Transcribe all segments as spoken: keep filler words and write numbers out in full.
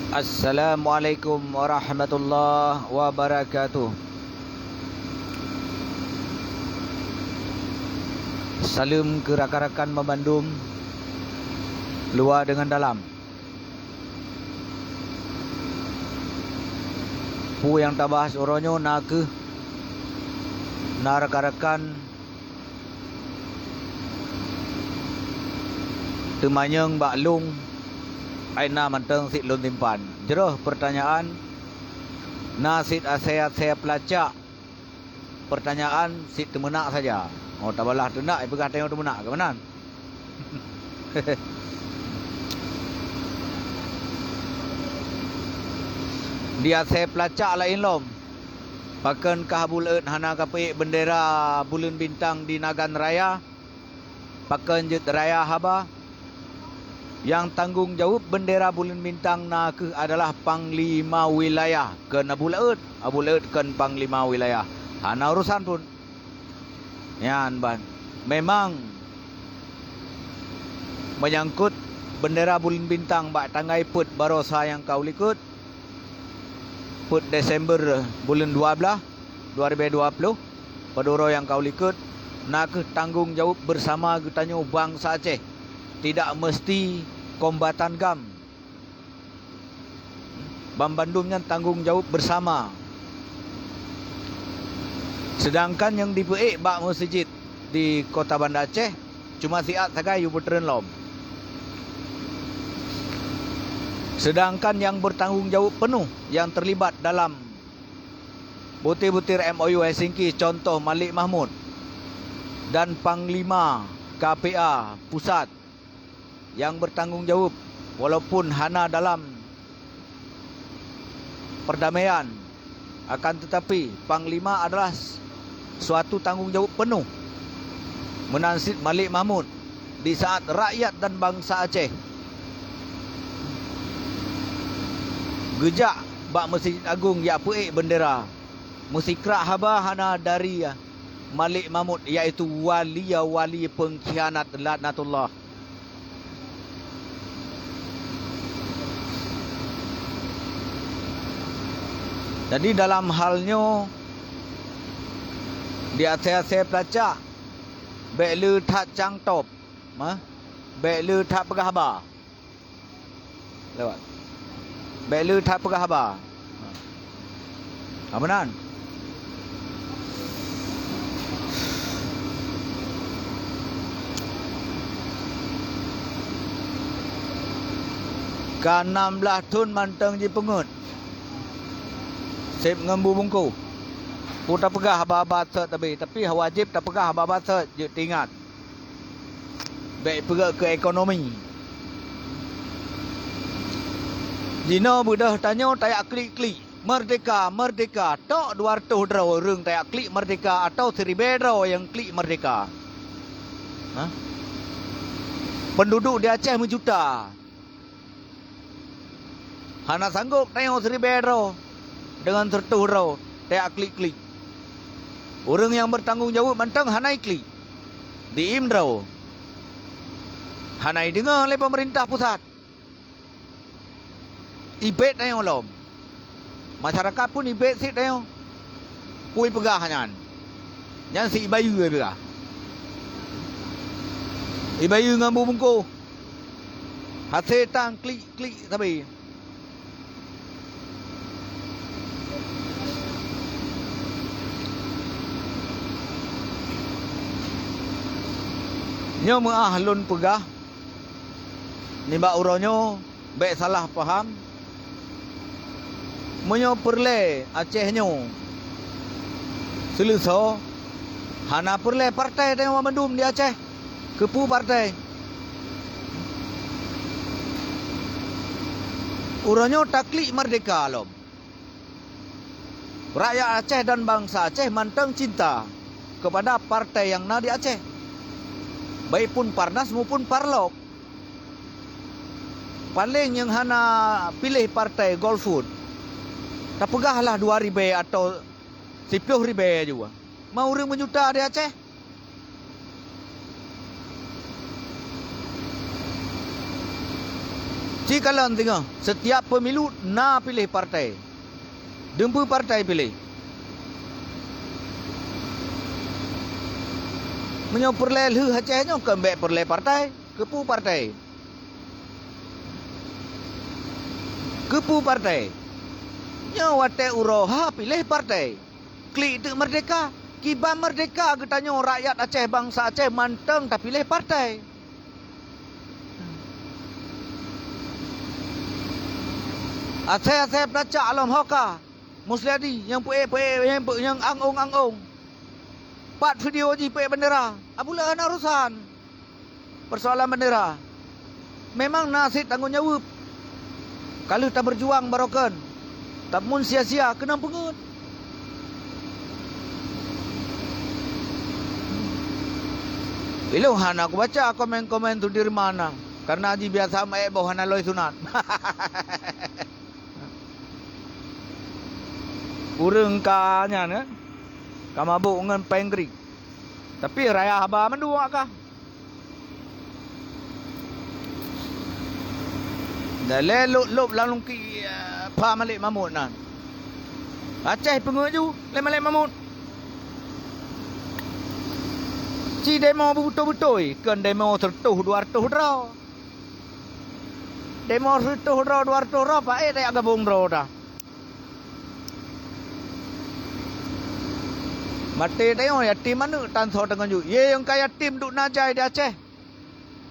Assalamualaikum warahmatullahi wabarakatuh. Saleuem keu rakan-rakan banmandum, luwa deungon dalam. Peue nyang tabahas uroe nyoe na kheueh, na rakan-rakan teumanyong bak lôn, ai na mantong sit lôn simpan. Jroh peurtanyaan, na sit asèe-asèe peulacak. Peurtanyaan sit teumeunak saja. Oh, tabalaih teunak, ipeugah tanyoe teumeunak, keu meunan. Di asèe peulacak laén lom. Pakon kah Abu Laôt hana kapeuék beundera buleuen bintang di Nagan Raya? Pakon jeuet raya haba? Nyang tanggong jaweueb beundera buleuen bintang na kheueh adalah panglima wilayah. Kon Abu Laôt, Abu Laôt kon panglima wilayah. Hana urosan phon. Nyan ban. Memang meunyangkot beundera buleuen bintang bak tanggai peuet baroesa nyang ka u likot, peuet Desember buleuen dua blaih, dua ribèe dua ploh, padub uroe nyang ka u likot, na kheueh tanggong jaweueb beusama geutanyoe bansa Aceh, tidak meusti kombatan GAM. Banmandum nyan tanggong jaweueb beusama. Seudangkan nyang jipeuék bak meuseujid di Kota Banda Aceh, cuma siat sagai yue peutreun lom. Seudangkan nyang beutanggong jaweueb peunoh nyang teulibat dalam butir-butir M O U Helsinki, contoh Malik Mahmud dan Panglima K P A Pusat, nyang beutanggong jaweueb, walaupun hana dalam peurdamaian, akan teutapi panglima adalah suatu tanggong jaweueb peunoh. Meunan cit Malik Mahmud di saat rakyat dan bansa Aceh geujak bak Meuseujid Agong jak peuék beundera, meusikrak haba hana dari Malik Mahmud, yaitu wali-wali peungkhianat laknatullah. Jadi dalam hal nyoe, di asèe-asèe peulacak, bèk le that cangtop, mah, bèk le that peugah haba. Lewat. Bèk le that peugah haba. Ha, meunan. Ka nam blaih thon mantong jipeungeut. Seb ngon bu bungkôh. Peue tapeugah haba-haba sot, tapi, tapi wajéb tapeugah haba-haba sot, jeuet teuingat. Bèk peugah keu ekonomi. Jinoe beudôh tanyoe tajak klik-klik, "Merdeka, merdeka!" Tok dua reutôh droe ureueng tajak klik merdeka, atau siribèe droe nyang klik merdeka. Hah? Penduduk di Aceh meujuta. Hana sanggôp tanyoe siribèe droe deungon sireutôh droe tajak klik-klik. Ureueng nyang beutanggong jaweueb mantong hana jiklik. Di-im droe. Hana jideungoe lé peumeurintah pusat. Ibèk tanyoe lom. Masyarakat pun ibèk cit tanyoe. Peue jipeugah nyan? Nyan si ibayeue jipeugah. Ibayeue ngon bu bungkôh. Hasé tan klik-klik sabe. Nyoe meuah lôn peugah nibak uroe nyoe. Bèk salah paham. Meunyoe peureulèe Aceh nyoe seuleusoe, hana peureulèe partai tanyoe bandum di Aceh. Keupeue partai? Uroe nyoe taklik merdeka lom. Rakyat Aceh dan bansa Aceh mantong cinta keupada partai nyang na di Aceh, baik pun Parnas maupun Parlok. Paleng nyang hana piléh partai golput, tapeugahlah dua ribèe atawa siploh ribèe aju. Ma ureueng meujuta di Aceh. Ci kalon singoh, setiap pemilu na piléh partai. Dum peue partai piléh. Meunyoe peureulée lheueh Aceh nyoe, kon bék peureulée partai. Keupeue partai? Keupeue partai? Nyoe watée uroe ha piléh partai. Klik teuk merdeka. Kiban merdeka geutanyoe rakyat Aceh, bansa Aceh mantong tapiléh partai. Asai-asai peulacak lom ho ka. Musliadi nyang peuék-peuék, nyang peu-, nyang ang-ong-ang-ong. Pat video jih peuék bendera. Abuleuh hana urusan. Persoalan bendera. Memang na cit tanggong jaweueb. Ka lheueh tabeujuang baroe kon. Tapi mun sia-sia, keunong peungeuet. Ilôn hana kubaca komen-komen Sudirman na, karena jibiasa meuék boh hana lôi sunat. Ureuëng ka nyan, eh, ka mabök ngon péng kri. Tapi raya haba mandua ka. Dalé lôb-lôb lam lungki, eh, pha Malik Mahmud nan. Aceh peungeuju lé Malik Mahmud. Ci demo beutôi-beutôi, kon demo seureutôh dua reutôh droe. Demo seureutôh droe, dua reutôh droe, paék tajak gabong droe dah. Maté tanyoe yatim aneuk tan soe teungeujut. Ye nyang ka yatim duek na jai di Aceh.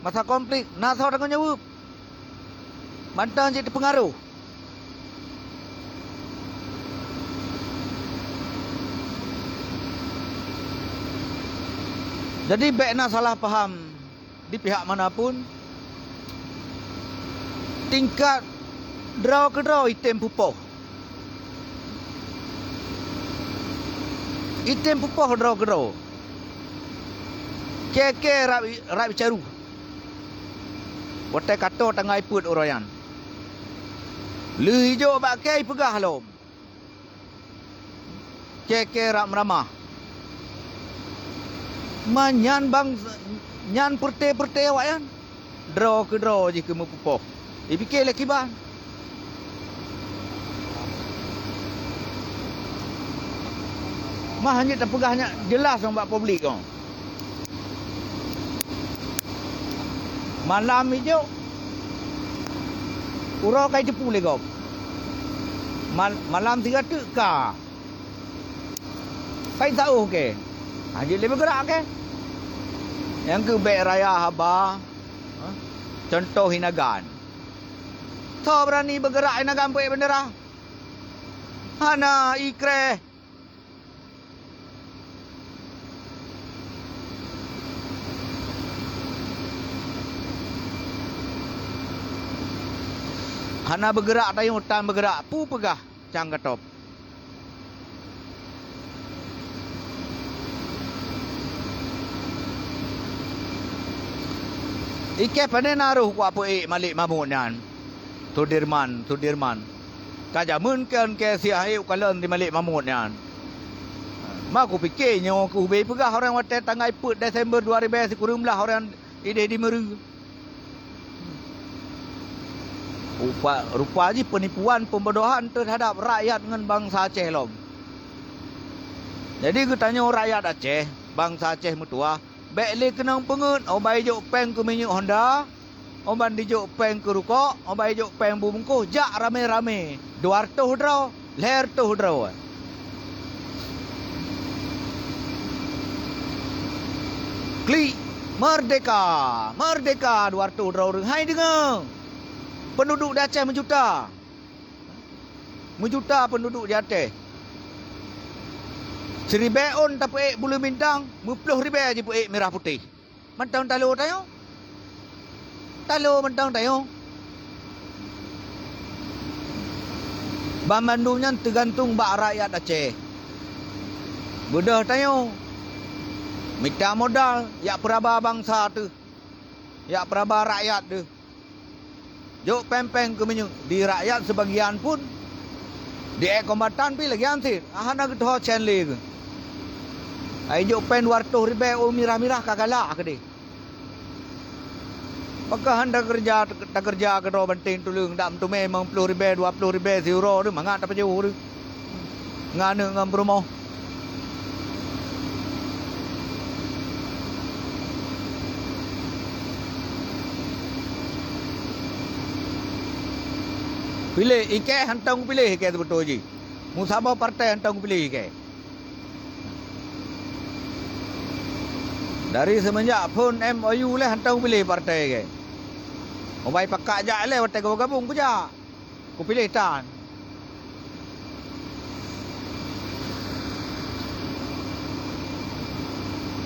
Masa konflik, na soe tanggong jaweueb? Mantong cit teupeungaroh. Jadi, bék na salah paham di pihak manapun. Tingkat droe keudroe item pupoh. Item pupoh droe keudroe. Kèe-kèe rab, rab caru. Watèe ka tô tanggai peuet uroe nyan. Lheueh ijok bak kèe ipeugah lom. Kèe-kèe rab meuramah. Ma nyan bang, nyan peureute-peureute awaknyan. Droe keudroe jih keu meupupoh. Ipike lé kiban. Mah hanjeuet tapeugah nyan jeulaih bak publik nyoe. Malam ijok, uroe ka iteupeue lé gob. Mal-, malam siga teuk ka. Kai taoh ke? Hanjeuet lé beugeurak ke? Nyang keuh bék raya haba, ha? Contoh hinagan. Soe beurani beugeurak hinagan peuék bendera? Hana ikreh. Hana beugeurak tayue tan beugeurak. Peue peugah? Cang gatop. Ikei pane na roh kuak peuék Malik Mahmud nyan. Sudirman, Sudirman. Ka jameun keu, keu si Hayeu kalon di Malik Mahmud nyan. Ma kupike nyoe keu ubé peugah orang watèe tanggai peuet Desember dua ribèe sikureueng blaih orang idéh di Meureu. Rupa, rupa jih peunipuan, pembodohan teuhadap rakyat ngon bansa Aceh lom. Jadi geutanyoe rakyat Aceh, bansa Aceh meutuwah, bék lé keunong peungeuet, oh ban ijok péng keu minyeuk Honda, oh ban dijok péng keu rukok, oh ban ijok péng bubungkôh, jak ramé-ramé, dua reutôh droe. Lhèe reutôh droe. Klik, merdeka! Merdeka! Dua reutôh droe ureueng. Hai deungoe! Penduduk di Aceh meujuta. Meujuta penduduk di Aceh. Siribèe ôn tapeuék buleuen bintang, meuploh ribèe jipeuék mirah putéh. Mantong talo tanyoe. Talo mantong tanyoe. Banmandum nyan teugantung bak rakyat Aceh. Beudôh tanyoe mita modal, jak peuraba bansa teuh, jak peuraba rakyat teuh. Jok péng-péng keu minyeuk di rakyat seubagian pun, di ék kombatan pih lagèe nyan cit, hana geutuho cen lé keuh. Ai jok péng dua reutôh ribèe ôn mirah-mirah ka galak keudéh. Pakon han takeureuja, takeureuja keudroe banting tuleueng, dak meuteumé limong ploh ribèe, dua ploh ribèe siuroe deuh, mangat tapajoh deuh. Ngon aneuk ngon peurumoh. Piléh, ikei hantom kupiléh ikei seubeutôi jih. Meusaboh partai hantom kupiléh ikei. Dari seumenjak phon M O U lé hantom kupiléh partai ikei. Mubai pakat jak lé watèe gabong-gabong kujak. Kupiléh tan.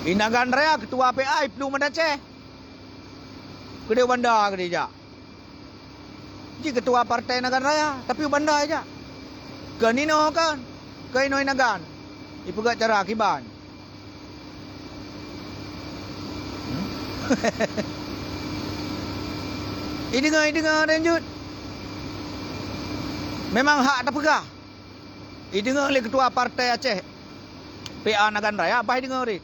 I Nagan Raya keutua P A i plueng Banda Aceh. Keudéh Banda keudéh jak. Jih keutua partai Nagan Raya, tapi u Banda jak. Keu ninoe kan, keu inoe Nagan. Ipeugöt cara kiban. Ideungoe, ideungoe, lanjut. Memang hak tapeugah. Ideungoe lé keutua partai Aceh, P A Nagan Raya, bah ideungoe deh.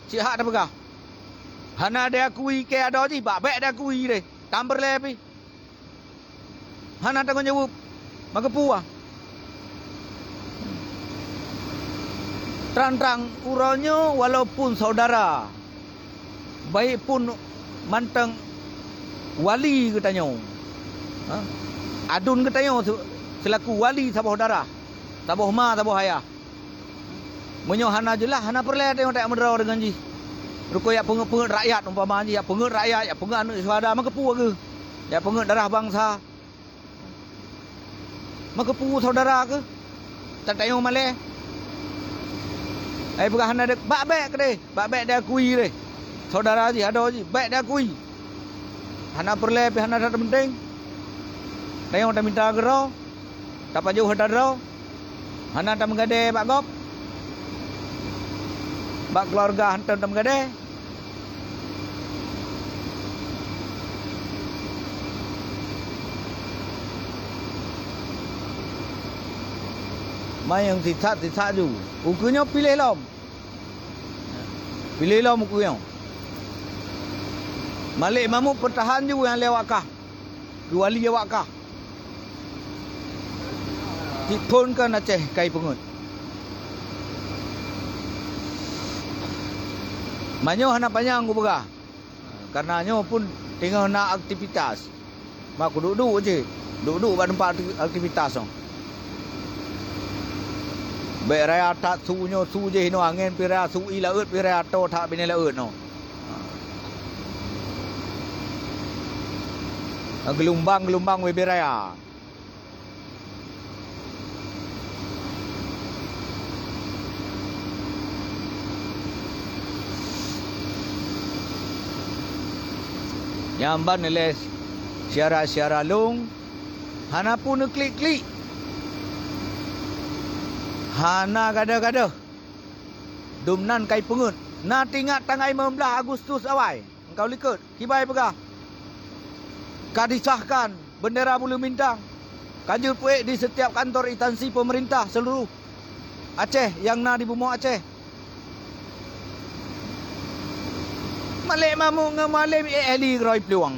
Cit hak tapeugah. Hana diakui keu adoe jih, bak bèk diakui deh. Tam peureulèe pih. Hana tanggông jaweueb. Maka peue? Trang-trang uroe nyoe walaupun saudara, baik pun mantong wali geutanyoe, ha? Adun geutanyoe se-, seulaku wali saboh darah, saboh ma, saboh ayah. Meunyoe hana jeulaih, hana peureulèe tanyoe tajak meudroe deungon jih. Rukon jak peungeuet-peungeuet rakyat, umpama jih jak peungeuet rakyat, jak peungeuet aneuk syuhada, meukeupue geuh. Jak peungeuet darah bansa. Meukeupue saudara geuh. Tanyoe malèe. Ai peugah hana dek, bak bèk keudéh, bak bèk diakui deh. Saudara jih, adoe jih, bèk diakui. Hana peureulèe pih hana that peunteng. Tanyoe taminta keudroe. Tapajoh atra droe, hana tameugadèe bak gob. Bak keuluwarga hantom tameugadèe. Ma nyang sisat-sisat ju. Ukeue nyoe piléh lom. Piléh lom ukeue nyoe. Malék Mahmud peutahan ju nyang lé awak kah. Keu wali awak kah. Cit phon kan Aceh kai peungeuet. Meunyoe hana panyang kupeugah, karena nyoe pun teungoh na aktivitas. Mak kuduek-duek cit, duek-duek bak teumpat akti-, aktivitas nyoe. Bèk raya that su nyoe su jih inoe angén pih raya su ié laôt pih raya toe that binéh laôt nyoe. Geulumbang-geulumbang bubé raya. Nyang ban lé syedara-syedara lôn, hana peue neuklik-klik, hana gadôh-gadôh. Dum nan kai peungeuet. Na teuingat tanggai limong blaih Agustus awai, limong likot, kiban jipeugah ka disahkan beundera buleuen bintang, ka jeuet peuék di setiap kantor instansi pemerintah seluruh Aceh nyang na di bumoe Aceh. Malék Mahmud ngon Mualem ék heli keudroe plueng.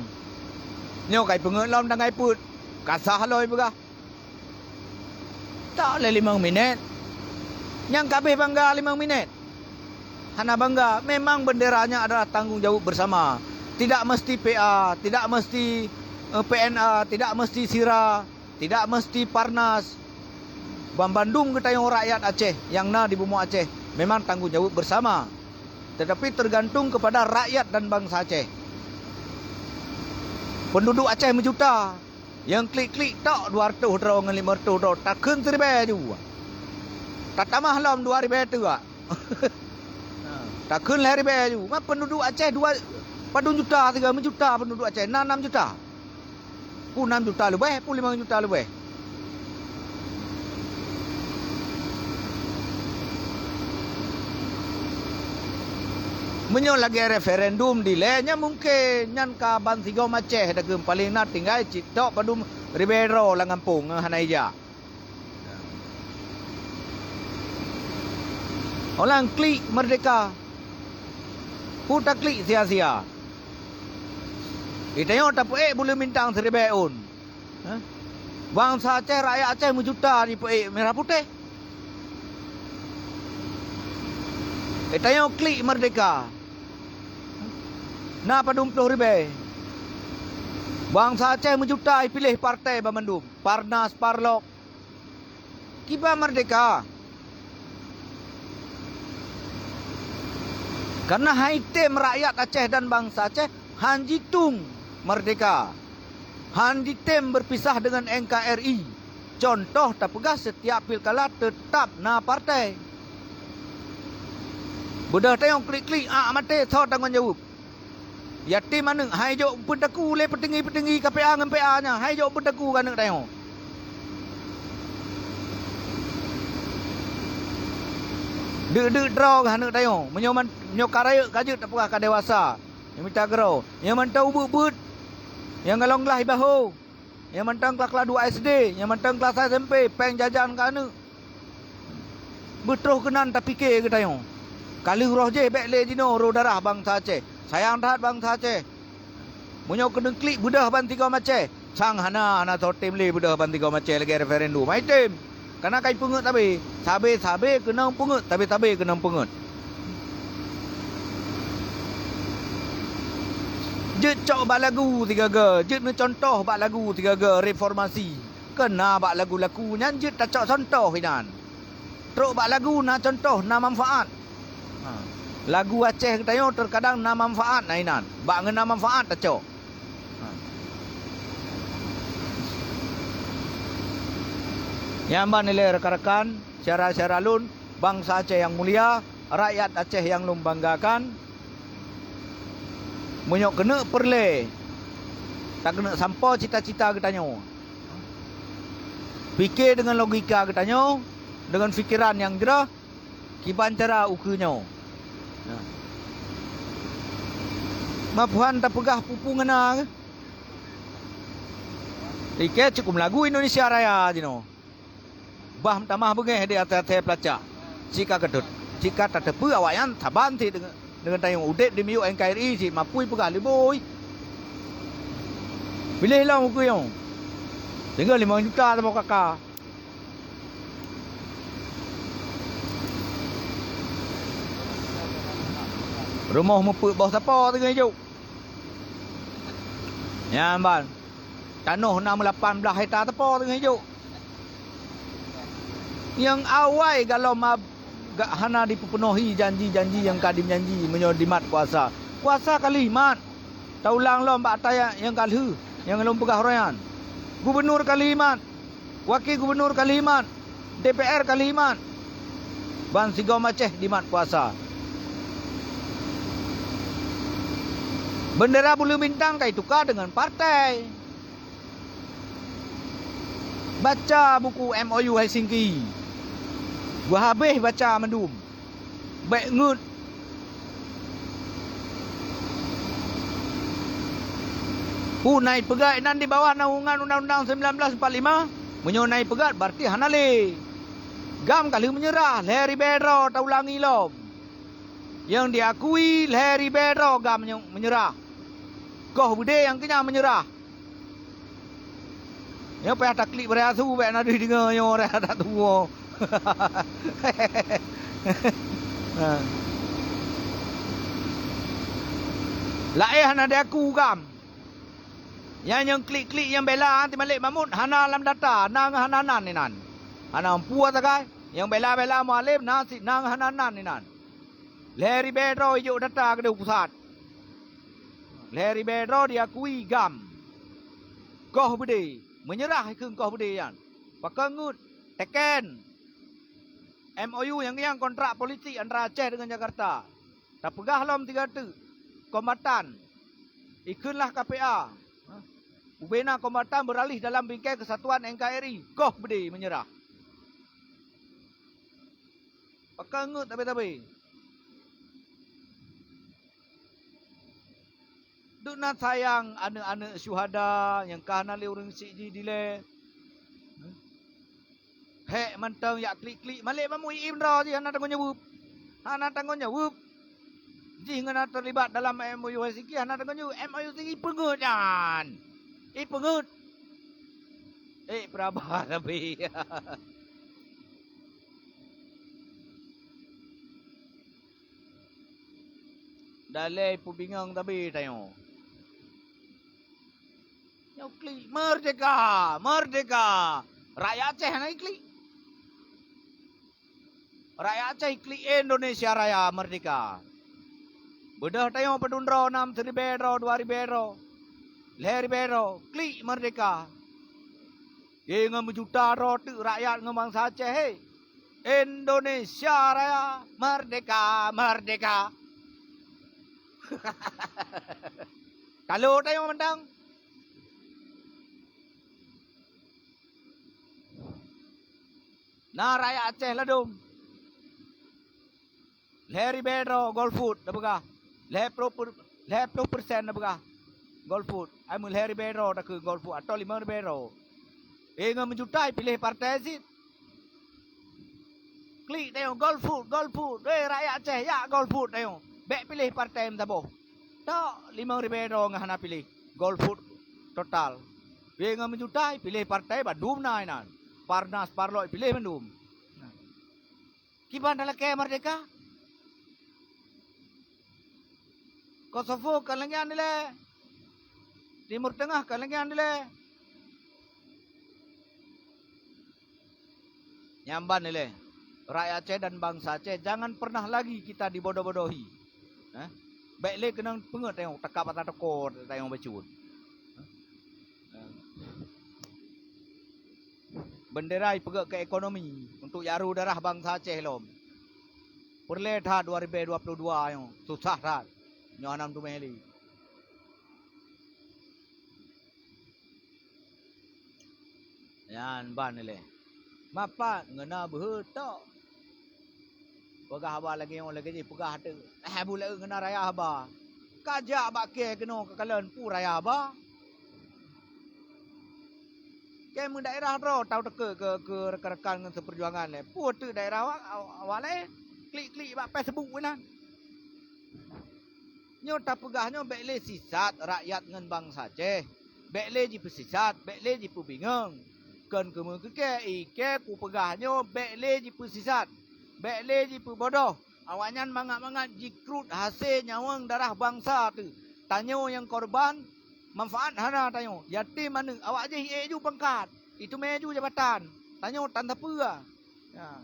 Nyoe kai peungeuet lom tanggai peuet, ka sah lom jipeugah. Tok lé limong minét. Nyang ka abéh bangga limong minét. Hana bangga, memang bendera nyan adalah tanggung jaweueb bersama. Tidak mesti P A, tidak mesti, eh, P N A, tidak mesti SIRA, tidak mesti Parnas. Banbandum geutanyoe rakyat Aceh nyang na di bumoe Aceh memang tanggung jaweueb bersama. Tetapi tergantung kepada rakyat dan bangsa Aceh. Penduduk Aceh meujuta, nyang klik-klik tok dua reutôh droe ngon limong reutôh droe, takheun siribèe ju. Tatamah lom dua ribèe teuk. Takheun lhèe ribèe ju. Ma penduduk Aceh dua padum juta sigoe, meujuta penduduk Aceh, na nam juta. Peue nam juta leubeh, peue limong juta leubeh. Meunyoe lagèe referendum dilèe, nyan mungken, nyan ka bansigom Aceh takheun, paléng na tinggai cit tok padum ribèe droe lam gampông nyang hana ijak. Orang klik merdeka, peue taklik sia-sia. Geutanyoe tapeuék buleuen bintang siribée ôn. Hah? Bansa Aceh, rakyat Aceh meujuta jipeuék mirah putéh. Geutanyoe klik merdeka. Na padum ploh ribée. Bansa Aceh meujuta jipiléh partai banmandum. Parnas, Parlok. Kiban merdeka. Karena han jitem rakyat Aceh dan bansa Aceh han jitung merdeka. Han jitem berpisah dengan N K R I. Contoh tapeugah setiap pilkada tetap na partai. Beudôh tanyoe klik-klik, ak maté, soe tanggong jaweueb? Yatim aneuëk, han jijok peutaku lé peutinggi-peutinggi K P A ngon P A nyan, han jijok peutaku keu aneuëk tanyoe. Deuk-deuk droe keu aneuëk tanyoe, meunyoe man-, meunyoe ka rayeuk ka jeuet tapeugah ka dewasa, nyang mita keudroe, nyang mantong ubeuet-beuet, nyang galong glaih baho. Nyang mantong kelas-kelas dua S D, nyang mantong kelas S M P, péng jajan keu aneuëk. Beutroh keunan tapike geutanyoe. Ka lheueh roh jih bék lé jinoe roh darah bansa Aceh. Sayang that bansa Aceh. Meunyoe keuneuk klik beudôh ban tigom Aceh, sang hana, hana soe tem lé beudôh ban tigom Aceh lagée referendum. Hai tem! Kana kai peungeuet sabe, sabe-sabe keunong peungeuet, sabe-sabe keunong peungeuet. Jeuet cok bak lagu sigaga, jeuet neucontoh bak lagu sigaga reformasi. Keuna bak lagu-lagu nyan jeuet tacok contoh inan. Trok bak lagu na contoh, na manfaat. Ha. Lagu Aceh geutanyoe teukadang na manfaat na inan. Bak ngon na manfaat tacok. Ha. Nyan ban ilée rakan-rakan, syedara-syedara lôn, bansa Aceh nyang mulia, rakyat Aceh nyang lôn banggakan, meunyoe keuneuk peureulée, takeuneuk sampoe cita-cita geutanyoe. Pike deungon logika geutanyoe, deungon pikeran nyang jroh, kiban cara ukeue nyoe. Nah. Mapeuhan tapeugah peue-peue ngon na keuh. Ikée cukôp lagu Indonesia Raya jinoe. Bah meutamah beungéh di até-até peulacak. Cit ka keudeuet, cit ka tateupeue awaknyan saban cit deungon, deungon tanyoe udeb di miyueb N K R I cit mapui peugah libui. Piléh lom ukeue nyoe. Tinggai limong juta saboh K K. Rumoh meupeuet boh sapo teungoh jok. Nyan ban. Tanoh na meulapan blaih hekta sapo teungoh jok. Nyang awai galom ab-, ga-, hana jipeupeunôhi janji-janji nyang ka jijanji meunyoe jimat kuasa. Kuasa ka lheueh jimat. Taulang lom bak ata nyang ka lheueh nyang lôn peugah uroe nyan. Gubunur ka lheueh jimat. Wakée gubunur ka lheueh jimat, D P R ka lheueh jimat, ban sigom Aceh jimat kuasa. Beundera buleuen bintang ka jituka deungon partai. Baca buku M O U Helsinki. Geuhabéh baca mandum. Bék ngeuet. Peue na jipeugét nan di bawah naungan Undang-Undang sembilan belas empat lima? Meunyoe na jipeugét, berarti hana lé. GAM ka lheueh meunyeurah, lhée ribée droe taulangi lom. Nyang diakui lhée ribée droe GAM nyang meunyeurah. Goh beudé nyang keunyan meunyeurah. Nyoe payah taklik beureusue bék na deuh deungoe nyoe raya that tuwoe. Ha. Laén hana diaku GAM. Nyang, nyang klik-klik nyang bela anti Malik Mahmud hana lam data, na ngon hana nan inan. Hana meupeue sagai, nyang bela-bela Mualem na cit na ngon hana nan inan. Lhée ribée droe ijok data keudeh pusat. Lhée ribée droe diakui GAM. Goh beudé, meunyeurah kheun goh beudé nyan. Pakon ngeuet, teken M O U nyang, nyang kontrak politik antara Aceh deungon Jakarta. Tapeugah lom tiga teuk, kombatan. Ikheun lah K P A. Bubena kombatan beuralih dalam bingkai keusatuan N K R I. Goh beudé meunyeurah. Pakon ngeuet tabe-tabe. Deuh na sayang aneuëk-aneuëk syuhada nyang ka hana lé ureuëng syiek jidilée. Hék mantong jak klik-klik, Malik Mahmud jiim droe jih hana tanggong jaweueb. Hana tanggong jaweueb. Jih ngon na teulibat dalam M O U Helsinki, hana deungon ju M O U Helsinki ipeungeuet nyan. Ipeungeuet. Eh, peuraba tapi. Dalai peubingung tapi tanyoe. Nyoe klik merdeka, merdeka. Rakyat Aceh hana klik. Rakyat Aceh klik Indonesia Raya merdeka. Beudôh tanyoe padum droe, nam siribèe droe, dua ribèe droe, lhèe ribèe droe, klik merdeka. Ye ngon meujuta droe teuk rakyat ngon bansa Aceh, he. Indonesia Raya merdeka, merdeka. Talo tanyoe mantong. Na rakyat Aceh ladôm. Lhèe ribèe droe golput tapeugah. Lhèe ploh per-, lhèe ploh persen tapeugah golput. Ai meu lhèe ribèe droe takheun golput atau limong ribèe droe. Eh, ngon meujuta piléh partai cit. Klik tanyoe, golput, golput. Weh, rakyat Aceh, jak golput tanyoe. Bèk piléh partai meusaboh. Tok, limong ribèe droe nyang hana piléh. Golput total. Weh, ngon meujuta piléh partai bandum na inan. Parnas, Parlok piléh bandum. Kiban talakèe merdeka? Kosovo ka lagèe nyan dilèe. Timur Tengah ka lagèe nyan dilèe. Nyan ban ilèe, rakyat Aceh dan bansa Aceh, jangan pernah lagi kita dibodoh-bodohi. Eh? Bèk lé keunong peungeut tanyoe takab ata toko tanyoe bacut. Eh? Bendera ipeugèt keu ekonomi untuk jaroe darah bansa Aceh lom. Peureulèe that dua ribèe dua puluh dua nyoe, susah that. Nyoe hana meuteumé lé. Nyan ban ilèe. Mapat ngon na beuhe tok. Peugah haba lagèe nyoe lagèe jih peugah teuk. Eh, bulèe ngon na raya haba. Ka jak bak kèe keunoe ka kalon peue raya haba. Kèe meudaerah droe tau teukeue keu, keu rekan-rekan ngon seupeujuangan lé. Peue teuk daerah awak, awak lé klik-klik bak Facebook inan. Nyoe tapeugah nyoe bèk lé sisat rakyat ngon bansa Aceh. Bèk lé jipeusisat, bèk lé jipeubingung. Kon keumeung keu kèe, ikèe kupeugah nyoe bèk lé jipeusisat, bèk lé jipeubodoh. Awaknyan mangat-mangat jikrut hasé nyawöng darah bansa teuh. Tanyoe nyang korban, manfaat hana tanyoe. Yatim aneuk, awak jih ék ju pangkat, iteumé ju jabatan. Tanyoe tan sapeue. Ya.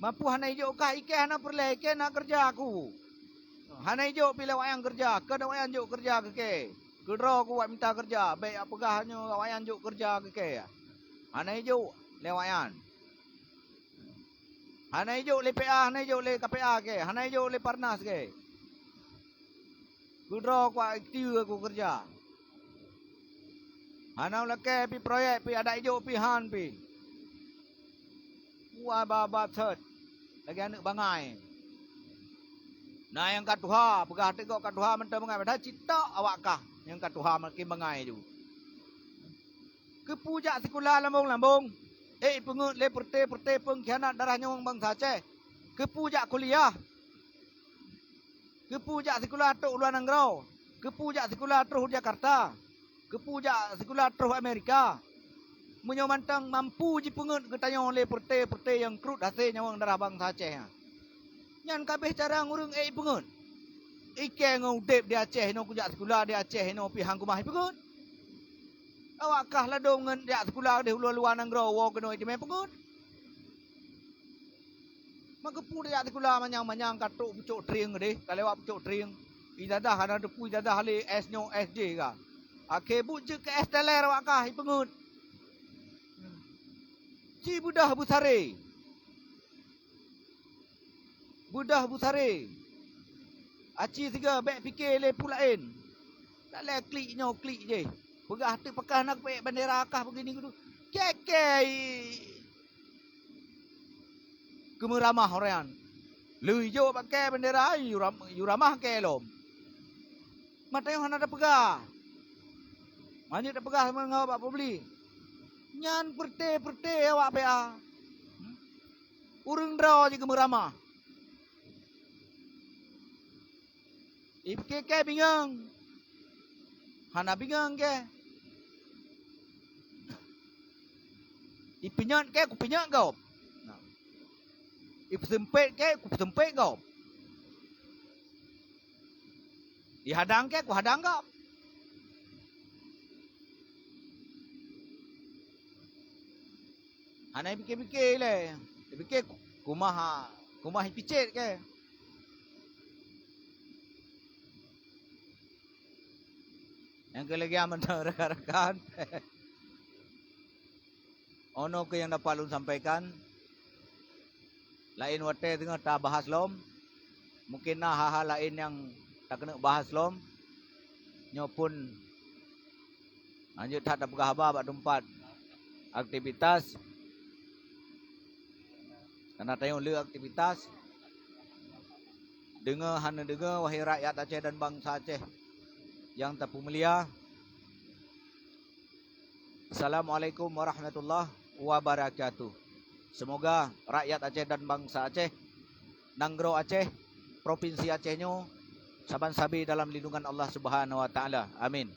Mapu hana ijok kah, ikèe hana peureulèe, ikèe na keureuja ku. Hana ijok pih lé awaknyan keureuja, kon awaknyan jok keureuja keu kèe. Keudroe ku wak mita keureuja, bèk jak peugah nyoe awaknyan jok keureuja keu kèe. Hana ijok lé awaknyan. Hana ijok lé P A, hana ijok lé K P A kèe, hana ijok lé Parnas kèe. Keudroe ku iktieue ku keureuja. Hana lakèe pih proyek pih adak ijok pih han pih. Wah, ba-ba thot lagèe aneuk bangai. Na nyang ka tuha, peugah teuk gob ka tuha mantong bangai, padahai cit tok awak kah nyang ka tuha makin bangai ju. Keupeue jak sikula lambong-lambong, ék ipeungeut lé peureté-peureté peungkhianat darah nyawöng bansa Aceh? Keupeue jak kuliah? Keupeue jak sikula trok u luwa nanggroe? Keupeue jak sikula troh u Jakarta? Keupeue jak sikula troh Amerika? Meunyoe mantong mampu jipeungeut geutanyoe lé peureté-peureté nyang krut hasé nyawöng darah bansa Aceh nyan, nyan ka abéh carông ureuëng ék ipeungeut. Ikèe ngon udeb di Aceh inoe kujak sikula di Aceh inoe pih han keumah ipeungeut. Awak kah ladôm ngon jak sikula di luwa-luwa nanggroe woe keunoe itimé peungeut. Meukeupue jak sikula manyang-manyang ka trok pucok trieng deh, ka lewat pucok trieng. Ijazah hana teupeu ijazah lé S nyoe S J ka. Akhé buet jeuet keu S teler awak kah ipeungeut. Ci beudah beusaré. Beudah beusaré. Aci siga bèk pike lé peue laén. Tak lé klik nyoe klik jéh. Peugah teuk pakah na keupeuék bandera kah begini gitu. Kèe-kèe keumeuramah awaknyan. Lheueh jok bak kèe bandera, yue ram-, yue ramah kèe lom. Mata nyoe hana tapeugah. Manjeuet tapeugah sama ngon bak publik. Nyan peureté-peureté awak P A. Ureuëng droe jih geumeuramah. Ipike ke bingong. Hana bingong ke. Ipinyot ke, kupinyot gob. Nah. Ipeusumpet ke, kupeuseumpet gob. Ihadang ke, kuhadang gob. Hana ipike-pike lé. Ipike kumaha, kumaha ipicet ke. Nyang keu lagèe mantong rakan-rakan. Ono keuh nyang dapat lôn sampaikan. Laén watèe teungoh tabahas lom, mungken na hal-hal laén nyang takeuneuk bahas lom. Nyoe pun hanjeuet that tapeugah haba bak teumpat aktivitas. Karena tanyoe le aktivitas. Deungoe hana deungoe, wahai rakyat Aceh dan bangsa Aceh nyang tapeumulia. Assalamualaikum warahmatullahi wabarakatuh. Semoga rakyat Aceh dan bangsa Aceh, nanggroe Aceh, provinsi Aceh nyoe saban sabe dalam lindungan Allah Subhanahu wa Taala. Amin.